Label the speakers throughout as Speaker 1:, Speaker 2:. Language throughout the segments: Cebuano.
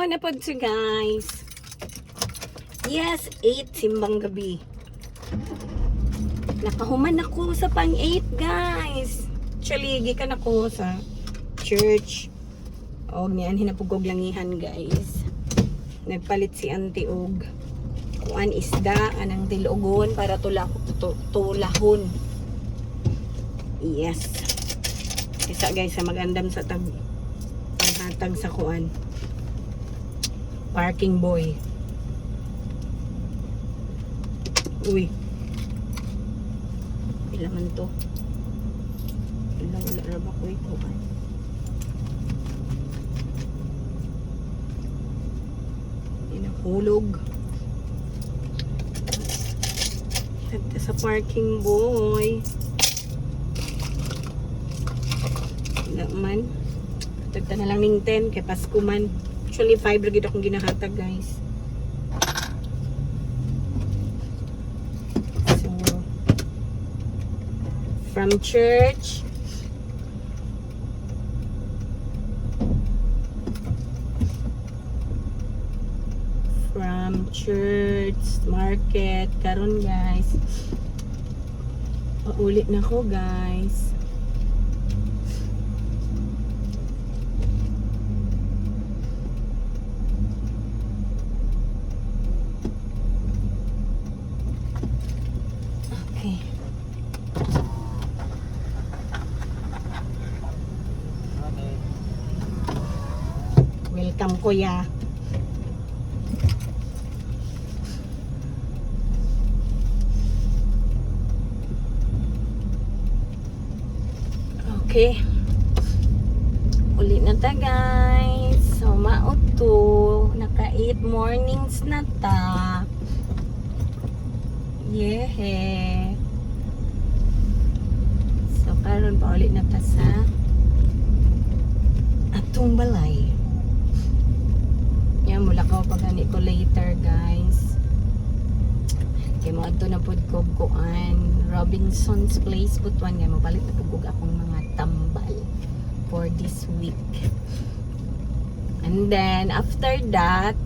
Speaker 1: Na pod to, guys. Yes, 8 simbang gabi. Nakahuman ako sa pang 8, guys. Actually, gikan ako sa church. Og nianhi na pud kog langihan, guys. Nagpalit si auntie og kuan, isda anang tilogon para tulahon. Yes. Isa, guys, sa magandam sa tag panghatag sa kuan. Parking boy. Uy. Pila man to? Pila, wala ra ba ko kuan? Inahulog. Tagta sa parking boy. Wala man. Tagta na lang ning 10 kay Pasko man. Actually, 5 ra gid akong ginahatag, guys. So, from church, market, karon, guys. Paulit na ko, guys. Okay.
Speaker 2: Okay.
Speaker 1: Welcome, kuya. Okay. Uli na ta, guys. So mao to. Naka 8 mornings na ta. Yeah. So karon pa uli na ta sa atong balay. Yan, mula ko pag ko later, guys. Kay mo adto na pud ko kuan, Robinson's Place, Butuan, nga mopalit na pud kog akong mga tambal for this week. And then after that,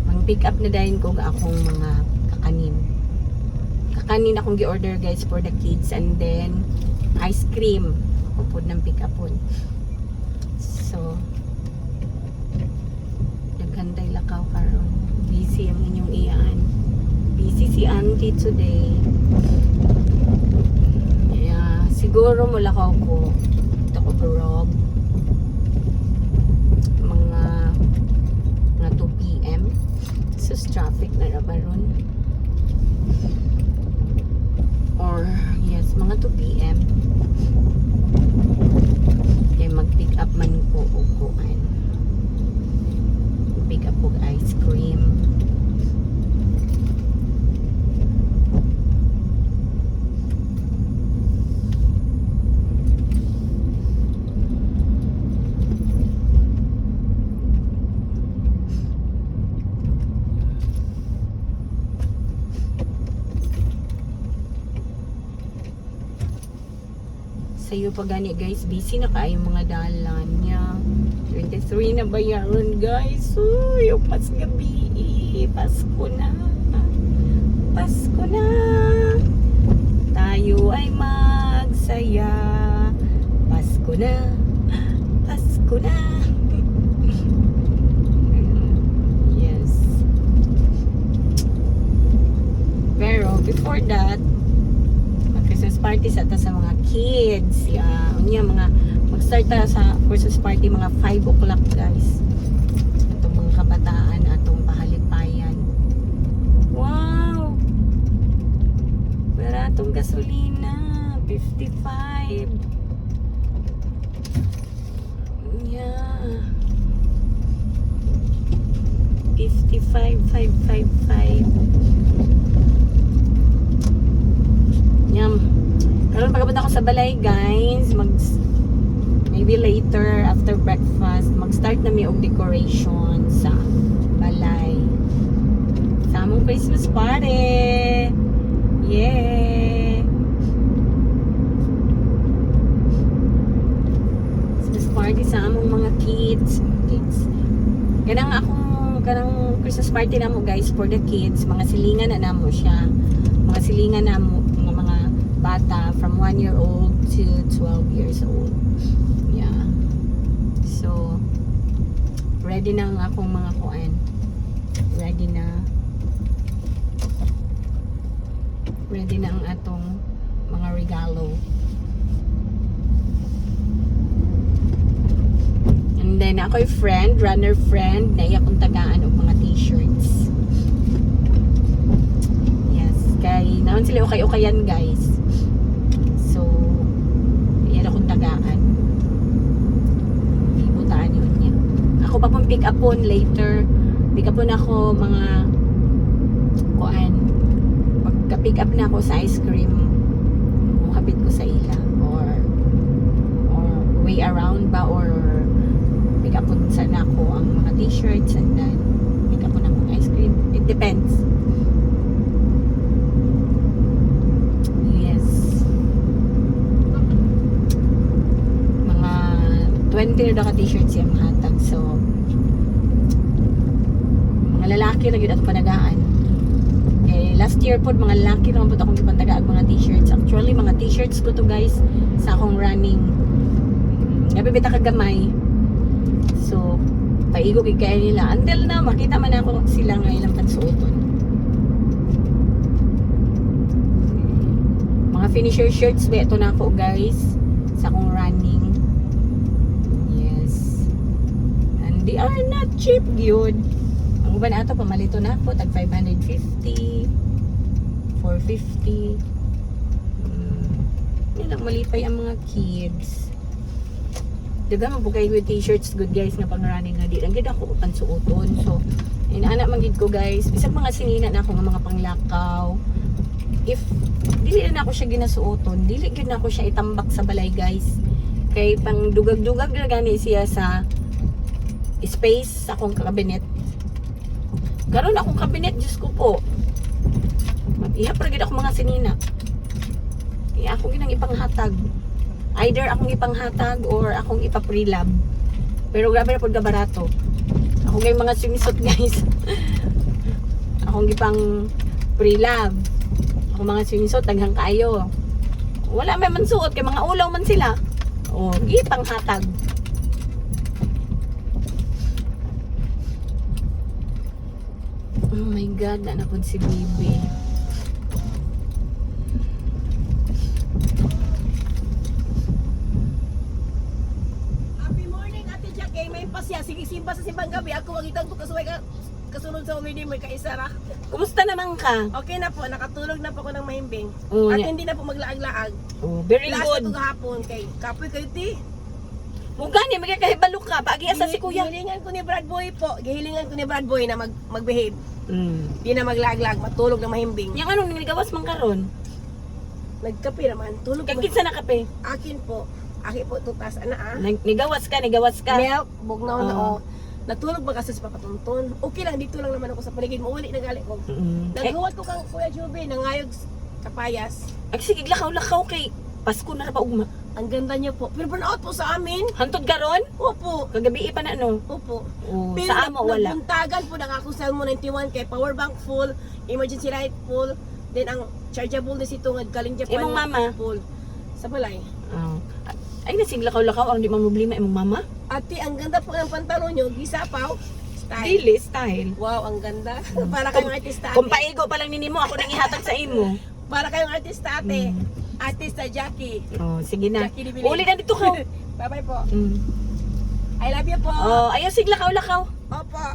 Speaker 1: mang pick up na dayon ko akong mga kakanin. Kakanin akong gi-order, guys, for the kids and then ice cream. Ako pod ng pick upon. So, naghantay lakaw karon. Busy ang inyong iyan. Busy si auntie today. Yeah, siguro mulakaw ko. Ito ko Rob. Mga 2 p.m. Sus, traffic na ra ba ron? Or, yes, mga 2 p.m. Kaya mag-pick up man ko og kuan. Pick up og ice cream. Sayo pa gani, guys, busy na kaayo mga dalan niya. 23 na bayaron, guys. Uy, pas gabi. Pasko na. Pasko na. Tayo ay magsaya. Pasko na. Pasko na. Yes. Pero before that, mag-Christmas party sa ta sa mga kids. Yeah, unya mga mag-start ta sa Christmas party mga 5 o'clock, guys. Atong mga kabataan atong pahalipayan. Wow! Baratong gasolina, 55. Yeah. 55, 5, 5, 5. Yum. Karon pagabot ako sa balay, guys, maybe later after breakfast, mag-start na mi og decoration sa balay. Sa among Christmas party. Yeah. Christmas party sa among mga mga kids. Kids. Kanang akong kanang Christmas party namo, guys, for the kids, mga silingan na namo siya. Mga silingan namo mga bata from 1 year old to 12 years old. Yeah. So ready na ang akong mga kuan. Ready na. Ready na ang atong mga regalo. And then ako'y friend, runner friend, na iya kong tagaan og mga T-shirts. Yes, kay naman sila ukay-ukayan, guys. So, iya akong tagaan. Ibutaan yun niya. Ako pa pong pick up on later. Pick up on ako mga kuan. Pagka pick up na ako sa ice cream, muhapit ko sa ila or way around ba or pick up on sa nako ang mga T-shirts and then pick up on akong ice cream. It depends. Yes. Mga 20 na ka T-shirts siya mahatag. So, mga lalaki na gyud ato panagaan. Eh, last year po, mga lalaki naman po akong gipantagaan mga T-shirts. Actually, mga T-shirts ko to, guys, sa akong running. Gabi bita ka gamay. So, paigo kay kaya nila. Until now, makita man ako sila nga ilang pagsuoton. Mga finisher shirts ba ito na ako, guys, sa akong running. Yes. And they are not cheap gyud. Ang uban ato pamalito na ako tag 550, 450. Yan lang, malipay ang mga kids. Diba mabukay ko T-shirts good, guys, nga pang running nga di lang gid ako pansuoton. So inaana man gid ko, guys, bisag mga sinina na ako nga mga panglakaw. If dili na ako siya ginasuoton, dili gid na ako siya itambak sa balay, guys. Kay pang dugag-dugag ra gani siya sa space sa akong cabinet. Karon akong cabinet, Diyos ko po. Iha pa gid ako mga sinina. Iya ako ginang ipanghatag. Either akong ipanghatag or akong ipa-prelab. Pero grabe na pud kabarato. Ako kay mga swimsuit, guys. Akong gipang pre-love. Ako mga swimsuit daghang kaayo. Wala may mansuot kay mga ulaw man sila. Oh, gipanghatag. Oh my God, na pud si Bibi.
Speaker 2: Happy morning, Ate Jack. May pasya. Sige, simba sa simbang gabi. Ako ang itang kasuway ka kasunod sa umidi may kaisara.
Speaker 1: Kumusta naman ka?
Speaker 2: Okay na po, nakatulog na po ako ng mahimbing.
Speaker 1: Oh,
Speaker 2: At hindi na po maglaag-laag.
Speaker 1: Oh, very
Speaker 2: Last
Speaker 1: good.
Speaker 2: na to gahapon kay kapoy kayo ti.
Speaker 1: Mugani, magkakahibalo ka. Paagi asa si kuya.
Speaker 2: Gihilingan ko ni Brad Boy po. Gihilingan ko ni Brad Boy na mag-behave. Di na maglaag-laag, matulog na mahimbing.
Speaker 1: Yang anong nagawas man karon?
Speaker 2: Nagkape naman, tulog
Speaker 1: Kag
Speaker 2: naman.
Speaker 1: kinsa na kape?
Speaker 2: Akin po. Akin po tutas ana ah.
Speaker 1: Nigawas ka, nigawas ka.
Speaker 2: Milk, bugnaw na
Speaker 1: Oo.
Speaker 2: oh. Natulog ba kasi sa papatuntun? Okay lang, dito lang naman ako sa paligid. Mauli na gali ko.
Speaker 1: Eh,
Speaker 2: Naghuwat ko kang Kuya Juby, nangayog kapayas.
Speaker 1: Ay, sige, lakaw-lakaw kay Pasko na ra pa ugma.
Speaker 2: Ang ganda niyo po. Pero burn out po sa amin.
Speaker 1: Hantod karon?
Speaker 2: Opo.
Speaker 1: Kagabi pa na no.
Speaker 2: Opo.
Speaker 1: Oh,
Speaker 2: Pero
Speaker 1: sa amo wala.
Speaker 2: Nagbuntagan po ng akong cellphone 91 kay power bank full, emergency light full, then ang chargeable na sito nga galing Japan.
Speaker 1: Imong mama?
Speaker 2: Full. Sa balay.
Speaker 1: Oh. Ay, nasig lakaw-lakaw ang di man problema imong mama.
Speaker 2: Ate, ang ganda po ng pantalon niyo, gisapaw. Style.
Speaker 1: Dili style.
Speaker 2: Wow, ang ganda. Para kayong artista, ate.
Speaker 1: Kung paigo pa lang nini mo, ako nang ihatag sa imo.
Speaker 2: Para kayong artista, ate. Artista Jackie.
Speaker 1: Oh, sige na.
Speaker 2: Jackie Libilin.
Speaker 1: Uli na dito ka.
Speaker 2: Bye-bye po. I love you po.
Speaker 1: Oh, ayaw sig lakaw-lakaw.
Speaker 2: Opo.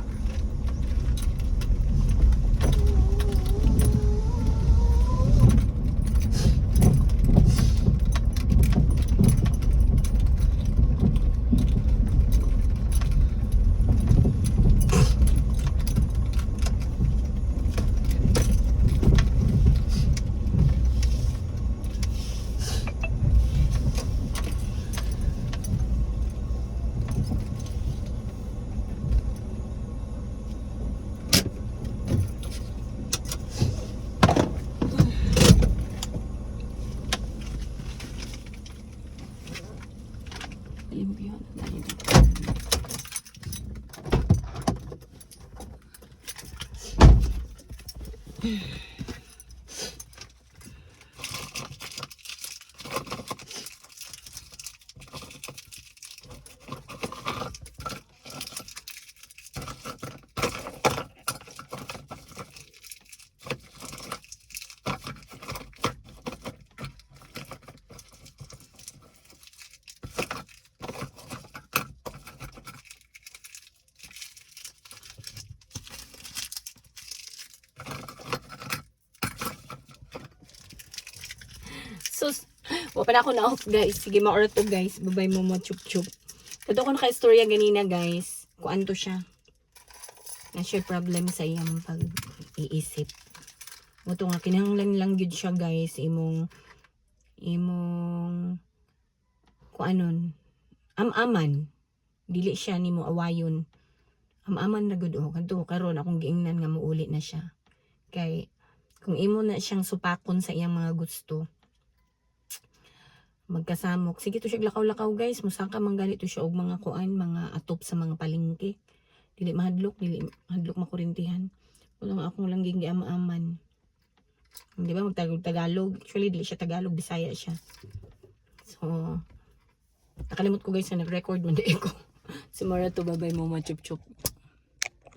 Speaker 1: Sus, wa pa na ako na-off, guys. Sige, maorat to, guys. Babay mo mo, chup chup. Kato ko naka-istorya ganina, guys. Kuan to siya. Na siya problem sa iyang pag-iisip. Mao to nga, kinahanglan lang gyud siya, guys. Imong, kuanon, am-aman. Dili siya nimo awayon. Am-aman na gud oh. Kadto karon akong giingnan nga muuli na siya. Kay kung imo na siyang supakon sa iyang mga gusto, magkasamok. Sige to siya lakaw-lakaw, guys. Musaka man gani to siya og mga kuan, mga atop sa mga palengke. Dili mahadlok makurintihan. Wala nga akong lang giama-aman. Di ba magtagalog Tagalog? Actually dili siya Tagalog, Bisaya siya. So nakalimot ko, guys, na nag-record man di ko. Sumara to, babay mo, chup chup.